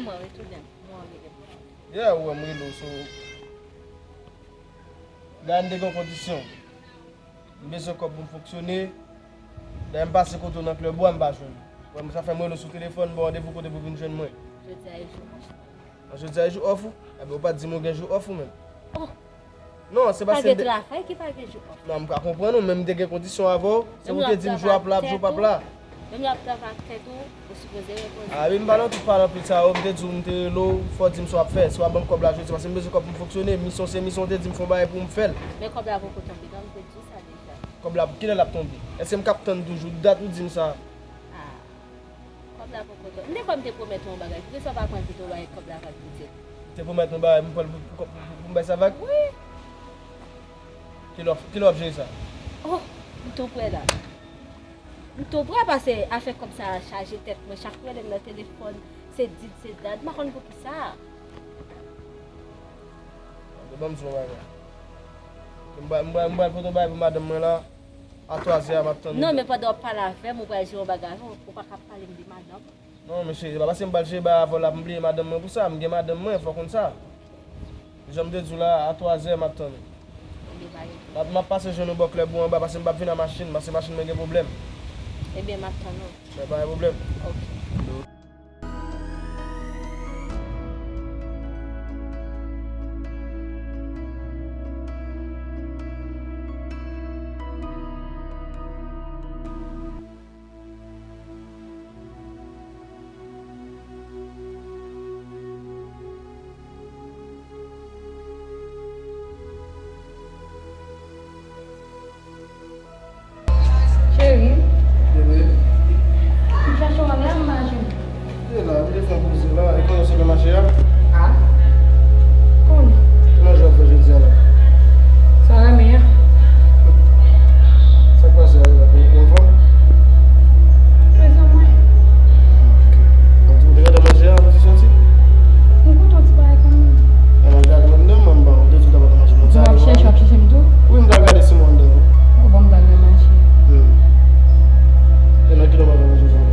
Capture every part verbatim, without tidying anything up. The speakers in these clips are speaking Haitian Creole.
Mwen retounen, mwen rele. Yeah, ou wè m rele w, so, gade m te gen yon kondisyon. M bezwen kòb pou m fonksyone. Dayè m pase kote w nan klèb ou a, m pa jwenn ou. Wè, sa fè m rele w sou telefòn, m ba w randevou kote pou w vin jwenn mwen. Jodi a e jou off mwen. An, jodi a e jou off ou? Enben, ou pa t di m ou gen jou off ou menm. Oh! Non, se paske... Pa gen travay ki pa gen jou off. Non, m ka konprann ou, men m te gen kondisyon avè w. Se ou te di m jou ap la, jou p ap la. Menm lè w ap travay ak tèt ou, ou sipoze repoze. A wi, m pa nan tout pale anpil sa yo, m te di w, m te rele w, fò w di m sa w ap fè. Si w ap ban m kòb la jodi, paske m bezwen kòb pou m fonksyone, misyon se misyon, w te di m fè yon bagay pou m fè l. Men kòb la poko tonbe, non, m te di w sa deja. Kòb la, kilè l ap tonbe? Èske m k ap tann toujou dat ou di m sa? Ah. Kòb la poko tonbe. M te kwè m te pwomèt ou yon bagay. Poukisa w pa pran kite w bay kòb la vag vit? Ou te pwomèt m yon bagay, m pran l pou, pou, pou, pou m bay sa vag? Wi. Kilè w ap, kilè w ap jere sa? Oh, m tou prè la. M tou prè paske afè kòb sa a chaje tèt mwen. Chak rele m nan telefòn, se did, se dad. M pa konn poukisa. Ban m di w yon bagay. M pral, m pral, m pral pote yon bagay pou madanm mwen la. A twazè a, m ap tann li. Non, men pandan w ap pale avè m, ou pral jere yon bagay avè w, ou pa ka pale m de madanm. Non, men cheri, se pa paske m pral jere bagay avè w la pou m bliye madanm mwen pou sa. M gen madanm mwen, fò w konn sa. Jan m te di w la, a twazè, m ap tann ou. Ebyen, pa gen pwoblèm. M ap, m ap pase jwenn ou bò klèb ou anba, paske m p ap vin a machin, paske machin mwen gen pwoblèm. Ebyen, m ap tann ou. Men pa gen pwoblèm. Ok. Cheri. Bebe. M chache w anlè a, m pa jwenn ou. Li la, m te fè yon poze la, e konnen w se nan mache a? A. Konnen. Ki manje w ap fè jodi a la? Sa renmen an. Sa k pase a, ou anfòm? Prezan mwen. Ok. Ou te gentan manje a, ou te soti? M goute yon ti bagay kanmenm. Epi gade mwen menm, mwen ba ou, ou te di w ta pral manje. Ou di w ap chèche, w ap chèche m tou? Wi, m t al gade si mwen anndan wi. Ou ban m gade nan mache. Hmm. E nan kilè w pral manje sa la?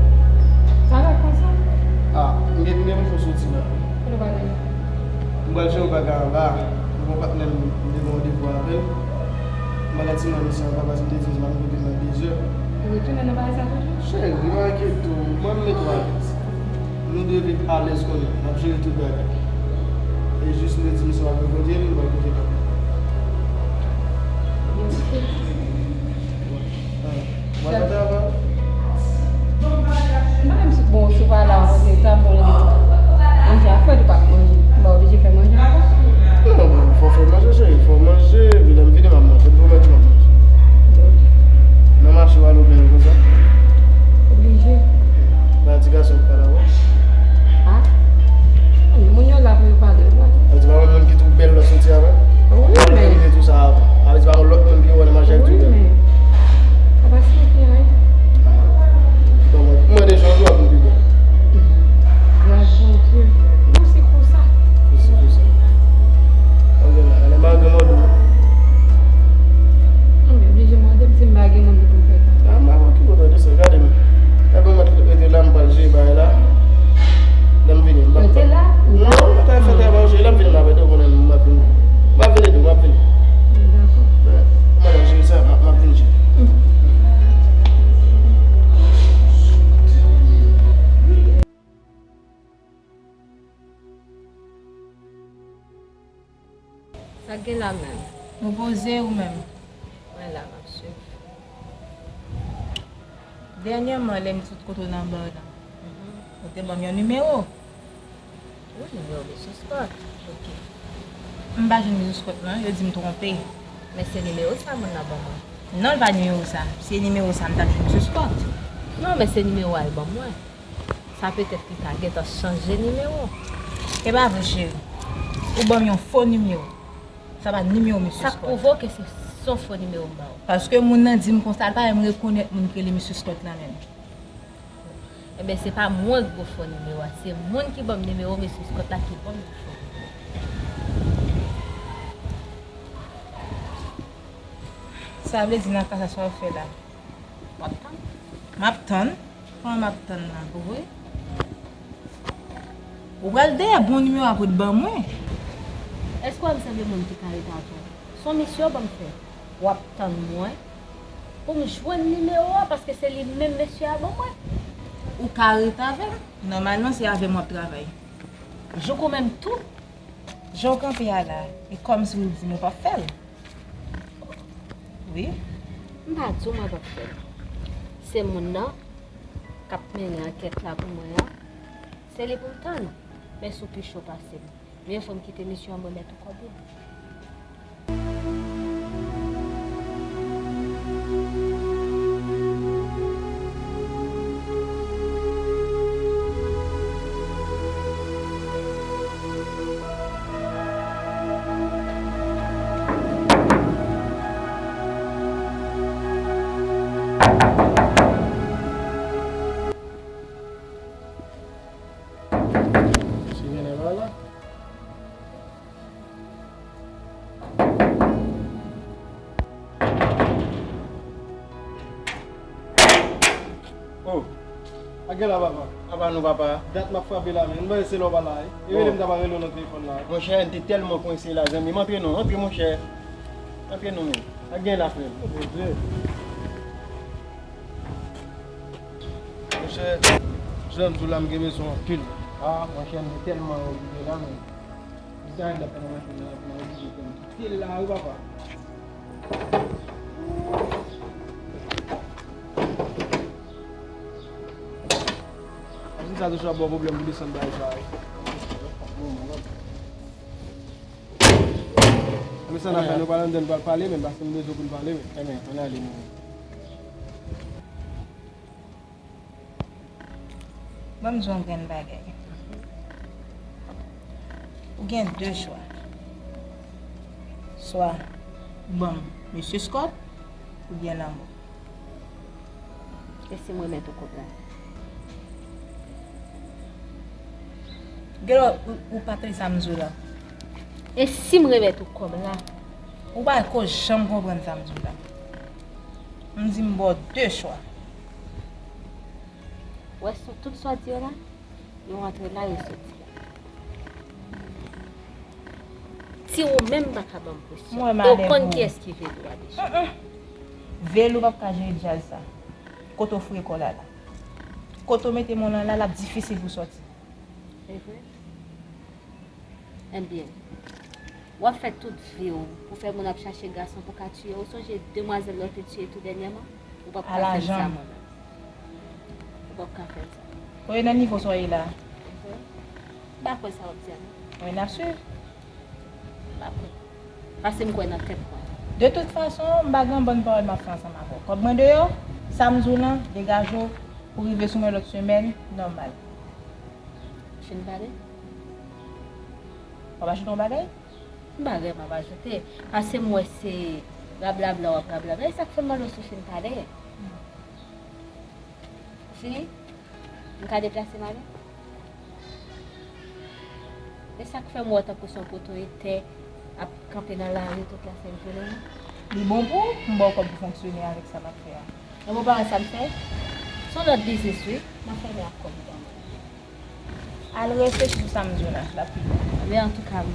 Talè konsa. A, m gen, m gen pou soti la. Kote w pral ale? M pral jere yon bagay anba. M gen yon patnè m, m te gen randevou avè l. M pral al ti manje anba paske m te di l m ap rive nan dezè. Ou retounen nan bagay sa toujou? Cheri, pa enkyete w, mwen m met w alèz. Nou dwe viv alèz kounye a, n ap jere tout bagay. E jis m te di misye w ap rekontre l, m pral kote l. Byen, ok. Mwen pa ta va. M pa menm si, bon, si w pa la, w konn se tan pou rele. Manje a frèt, ou pa ka manje. M pa oblije fè manje ankò. Non, bon, fò w fè manje, cheri, fò w manje, epi lè m vini, m ap manje. M pwomèt ou m ap manje. Nan mache w al oubyen konsa? Oblije. Pa ti gason ki pale avè w. A? Moun yo la pou yo pale, wi. Sa vle di pa yon moun ki twouve bèl lè w soti avè l? Wi, men. Li te twouve sa avan. Sa vle di pa yon lòt moun ki wè nan mache a ki twouve l. Wi, men. Sa pa siyifi anyen. Bon, mwen, mwen deja yon jou ap vin pi bèl. Gras Bondye. Bon, se konsa. Se konsa. Anben la, ale m al gen mòd ou. Anben, oblije mande m si m pa gen moun ki pou m fè sa. A, m pa konn ki kote w te sot, gade m. Gade m, mwen rete la, m pral jere bagay la. Lè m vini, m pa... Rete la? Non, mwen ta fè travay, jere, lè m vini, m ap ede w konnen m ap vini. M ap vini tou, m ap vini. Dakò. Mwen ap jere sa, m ap, m ap vini jere. Sa k gen la menm? Nou poze, ou menm? Mwen la, m ap swiv. Dènyèman, lè m sot kote w nan bar la, ou te ban m yon nimewo. Wi, nimewo Misye Scott. Ok. M pa jwenn Misye Scott non, yo di m twonpe. Men se nimewo sa moun nan ban mwen. Non, l pa nimewo sa. Se nimewo sa m t ap jwenn Misye Scott. Non, men se nimewo a l ban mwen. Sa petèt li ta gentan chanje nimewo. E pa vre, cheri. Ou ban m yon fo nimewo. Sa pa nimewo Misye Scott. Sa k pwouve w ke se, se yon fo nimewo m ba w? Paske moun nan di m konsa, l pa menm rekonèt moun ki rele Misye Scott la menm. Enben, se pa mwen ki ba w fo nimewo a, se moun ki ban m nimewo Misye Scott la ki ban m yon fo nimewo. Sa vle di, Natacha, sa w ap fè la? W ap tann? M ap tann. Kòman m ap tann la? Pou vre? Ou pral dèyè bon nimewo a pou t ban mwen. Èske w wè m sanble moun ki ka ret avè w? Se yon misyon w ban m fè. W ap tann mwen pou m jwenn nimewo a, paske se li menm mesye a ban mwen. Ou ka ret avè m. Nòmalman, se avè m w ap travay. Jouk ou menm tou. Jan w kanpe a la, e kòmsi w di m ou p ap fè l. Wi. M pa di w mwen p ap fè l. Se moun nan k ap mennen ankèt la pou mwen an, se li pou m tann. Men si w pi cho pase m, men fò m kite misyon an mwen mèt ou kòb la. Misye genlè pa la. Oh, a gen la papa. Apa nou papa? Dat m ap frape la, men m panse se lè w pa la wi. E rele m ta pa rele w nan telefòn la. Monchè, m te tèlman kwense la, zanmi m. Antre non, antre monchè. Antre non, men. A gen la, frè m. Oh, Bondye. Monchè, jan m di w la, m gen bezwen w anpil. Ah, monchè, m te tèlman okipe la, men. Bizarre la, pandan machin nan ap nan oblije pou m kite l la wi, papa. Machin sa toujou ap ba w pwoblèm pou desann bagay sa yo. Men sa n ap fè, nou pral anndan, nou pral pale, men paske m bezwen pou n pale, men. Ebyen, ann ale, men. Ban m di w yon grenn bagay. Ou gen de chwa. Swa ou ban m mesye Scott, oubyen lanmò. E si m remèt ou kòb la? Genlè ou, ou pa tande sa m di w la. E si m remèt ou kòb la? Ou pa ko janm konprann sa m di w la. M di m ba w de chwa. Ou wè sou tout sa w di yo la, yo rantre la, yo soti la. Ti ou menm pa ka ban m presyon. E ou konn kiyès ki Velo a deja. Velo p ap ka jere djaz sa. Kote w foure kò w la la. Kote w mete men w lan la, l ap difisil pou sòti. Se vre? Ebyen, w ap fè tout vi w pou fè moun ap chache gason pou ka tiye w. Ou sonje demwazèl la w te tiye tou dènyèman? Ou p ap ka fè m sa, mwen menm. Ou p ap ka fè m sa. Ou e nan nivo sa w ye la. M pa kwè sa w ap di a non. Mwen ap swiv. M pa kwè. Pase m kwè nan tèt mwen. De tout fason, m pa gen yon bòn pawòl m ap fè ansanm avè w. Kòb mwen deyò, sa m di w lan, degaje w pou rive sou mwen lòt semèn, nòmal. Fin pale? W ap ajoute yon bagay? M pa gen m ap ajoute. Pase m wè se rablabla w ap rablabla. E sa k fè m mande w si w fin pale? Ou fini? M ka deplase m ale? E sa k fè m wè w tankou se yon poto etè ap kanpe nan lari tout lasent jounen an? Li bon pou ou? M ba w kòb pou fonksyone avèk sa m ap fè a. Ebyen w pa wè sa m fè? Se yon lòt biznis wi. M ap fèmen ak kòb ou ban mwen. Al reflechi sou sa m di w la, l ap pi bon. Ebyen antouka, m,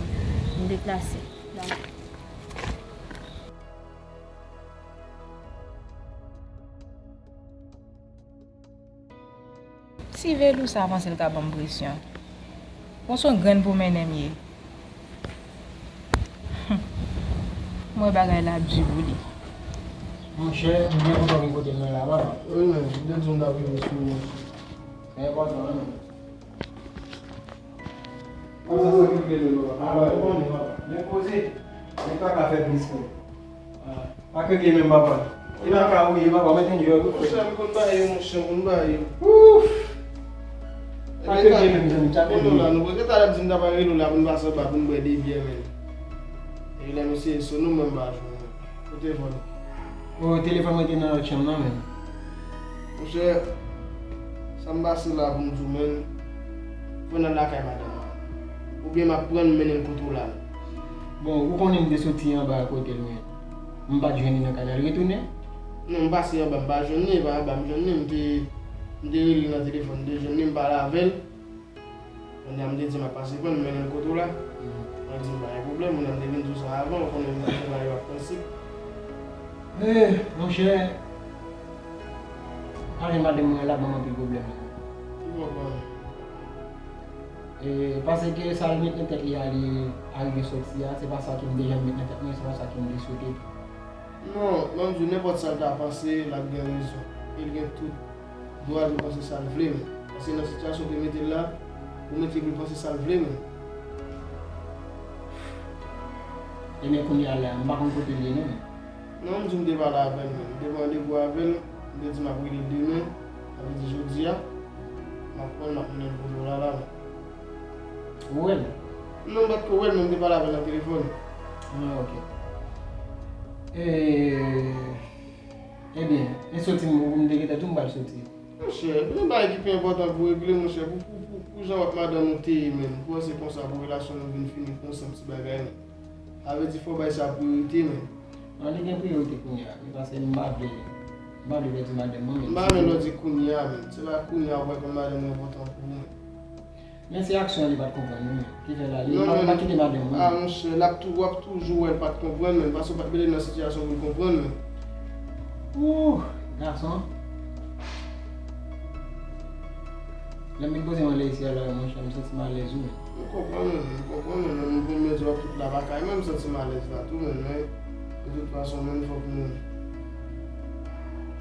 m deplase. Dakò. Ti Velou sa panse l ka ban m presyon. Bon, se yon grenn pwomennen m ye. M wè bagay la ap di pou li. Monchè, m byen kontan w vin kote m nan la, papa. Wi, men, m te di w m t ap rive sou ou, monchè. Se enpòtan, wi, men. Konsa, sa ki vle nou, papa. Alò, ou konnen, papa. Men poze. Men pa ka fè plis, men. Pa kriye menm, papa. E pa ka ou ye, papa, mwen te enjoy wi, frè. Monchè, m konn ba yo, monchè, m konn ba yo. Ouf! Pa kriye menm, zanmi, t ap ede la, nou prete talè m di m ta pral rele w la pou n pase anba pou n bwè de byè, men. E lè m eseye sone w, mwen m pa jwenn ou. Kote telefòn ou? O, telefòn mwen te nan lòt chanm nan, men. Monchè, sa m pase la pou m di w, men, fò n al lakay madanm lan. Oubyen m ap pran l, m mennen l kote w la. Bon, ou konnen m te soti anba kote l, men. M pa t jwenn li nan kay la, l retounen? Non, m pase anba, m pa jwenn li, e pa anba m jwenn li, m te, m te rele l nan telefòn, m te jwenn li, m pale avè l. Kounye a m te di m ap pase pran l, m mennen l kote w la. Mwen di m pa gen pwoblèm, moun nan m te vin di w sa avan, ou konnen m pa gen mari w ap prensip. Eh, monchè, pa gen madanm mwen la ban m anpil pwoblèm. M konprann. E, paske sa l met nan tèt li a, li arive sòti a, se pa sa ke m te janm met nan tèt mwen, se pa sa ke m te swete tou. Non, ban m di w, nenpòt sa l ta panse, l ap gen rezon. E l gen tout dwa pou l panse sa l vle, men. Paske nan sitiyasyon ke mete l la, ou mete pou l panse sa l vle, men. Ebyen, kounye a la, m pa konn kote l ye, non, men. Non, m di w m te pale avè l, men. M te pran randevou avè l, m te di m ap rele l demen, sa vle di jodi a, m ap pran l, m ap mennen l kote w la, la, men. Ou wè l? Non, m pa t ko wè l, men m te pale avè l nan telefòn. Ah, ok. E, ebyen, e soti m, m te gentan di w m pral soti. Monchè, gen bagay ki pi enpòtan pou regle, monchè, pou, pou, pou, pou jan w ak madanm ou te ye, menm. Pou wè se konsa pou relasyon nou vin fini konsa, yon ti bagay, menm. Sa vle di fò w bay sa priyorite, menm. Non, li gen priyorite kounye a, wi, paske m pa vle, m pa vle pèdi madanm mwen, menm. M pa renmen lè w di kounye a, menm. Se pa kounye a w wè kòm madanm mwen enpòtan pou ou, menm. Men se aksyon an li pa t konprann, wi, menm. Ki fè la, li pa, pa kite madanm mwen. Ah, monchè, l ap tou, w ap toujou wè l pa t konprann, menm, paske w pa t mete l nan sitiyasyon pou l konprann, menm. Ooh, gason. Lè m vin poze m anlè isi a la, monchè, m santi m alèz, wi, menm. M konprann, menm, m konprann, menm, menm, m konn mete w ap tout la pa kay, menm m santi m alèz la tou, menm, men, de tout fason, menm, fòk nou,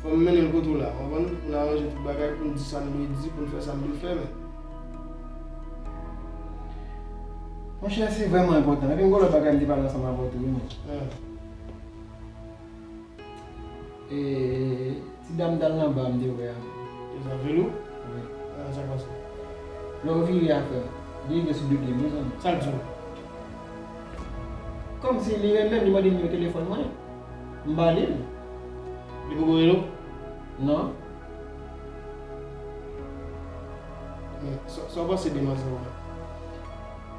fò m mennen l kote w la, w konprann? Pou n aranje tout bagay, pou n di sa n dwe di, pou n fè sa n dwe fè, menm. Monchè, se vrèman enpòtan. Epi m gen lòt bagay m te pale ansanm avè w tou, wi, menm. Ah. E, ti dam t al nan ba m te wè a. Te sa vilou? Wi. Ah, sa k pase? Lè w vire a frè m, li rive sou de pye m, wi, zanmi. Sa l di w? Kòmsi li menm li mande nimewo telefòn mwen. M ba li l. Li poko rele w? Non. Men, sa, sa w panse de manzè w la?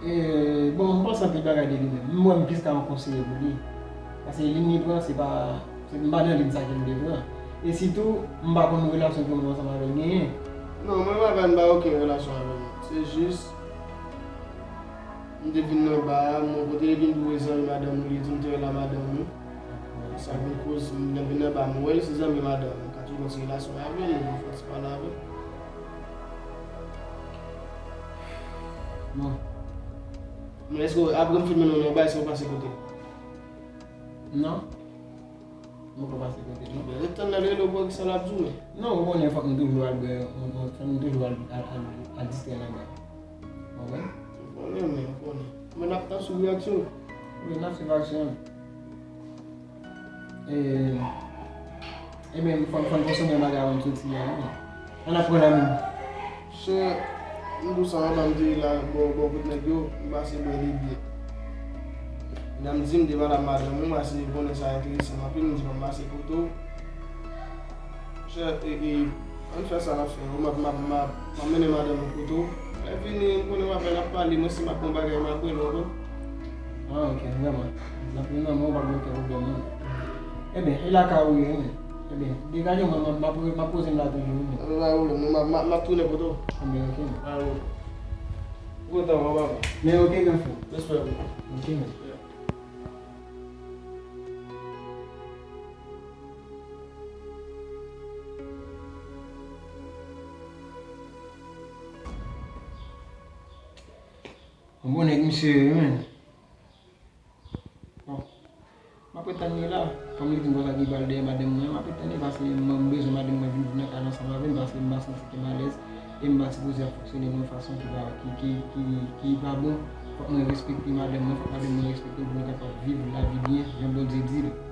E, bon, m panse anpil bagay de li menm. M wè m plis ta yon konseye pou li. Paske liy li pran, se pa, se, m pa nan liy sa ke m te pran. E sitou, m pa konn relasyon ke mwen ansanm avè l genyen. Non, mwen menm avè l, m pa okenn relasyon avè l. Se jis, m te vin nan ba a, mwen kote li vin di w e zanmi madanm ou li ye, di m te wè l a madanm ou. Sa vin koz, m vin nan ba a, m wè l se zanmi madanm ou. Ka toujou gon ti relasyon avè l, m fè ti pale avè l. Bon. Men èske w, apre m fin mennen w nan ba, èske w pase kote l? Non. M poko pase kote l, non. Men ret tann lè l rele w pou wè kisa l ap di w, men. Non, ou konnen fòk nou toujou al bwè, fòk nou toujou al, al, al, al distrè nan ba. Ou konprann? M konnen, men, m konnen. Men n ap, n ap swiv reyaksyon w. Wi, n ap swiv aksyon l. E, ebyen, fò, fò n konsome bagay avan n soti a, wi. Ann ap pran la menm. Chè, m di w sa, anba m te ye la, bò, bò kot nèg yo, m pase bwè de byè. Nan m di m te pale ak madanm mwen, paske m konnen sa enterese m anpil, m di fò m pase kote w. Chè, e, e, ann fè sa n ap fè yo, m ap, m ap, m ap, m ap mennen madanm mwen kote w. Lè fini, m konnen w ap, n ap pale, mwen si m ap pran bagay, m ap rele w, konprann? Ah, ok, vrèman. N ap rele nan men w, pa gen okenn pwoblèm, non. Ebyen, e lakay ou ye, wi, men. Ebyen, degaje w, mwen, mwen, m ap, m ap poze m la toujou, wi, men. Pa gen pwoblèm, non, m ap, m ap, m ap tounen kote w. Ebyen, ok, men. Pa gen pwoblèm. Ou kontan, papa? Men, ok, gran frè. Respè pou ou. Ok, men. Yeah. Yon bon nèg misye ye, wi, men. Bon. M ap ret tann li la. Kòm li di m konsa ki pral dèyè madanm mwen, m ap ret tann li paske mwen, m bezwen madanm mwen vin nan kay la ansanm avè m paske m pa santi ke m alèz e m pa sipoze ap fonksyone nan yon fason ki pa, ki, ki, ki, ki pa bon. Fòk mwen respekte madanm mwen, fòk madanm mwen respekte m pou nou kapab viv lavi byen, jan Bondye di l.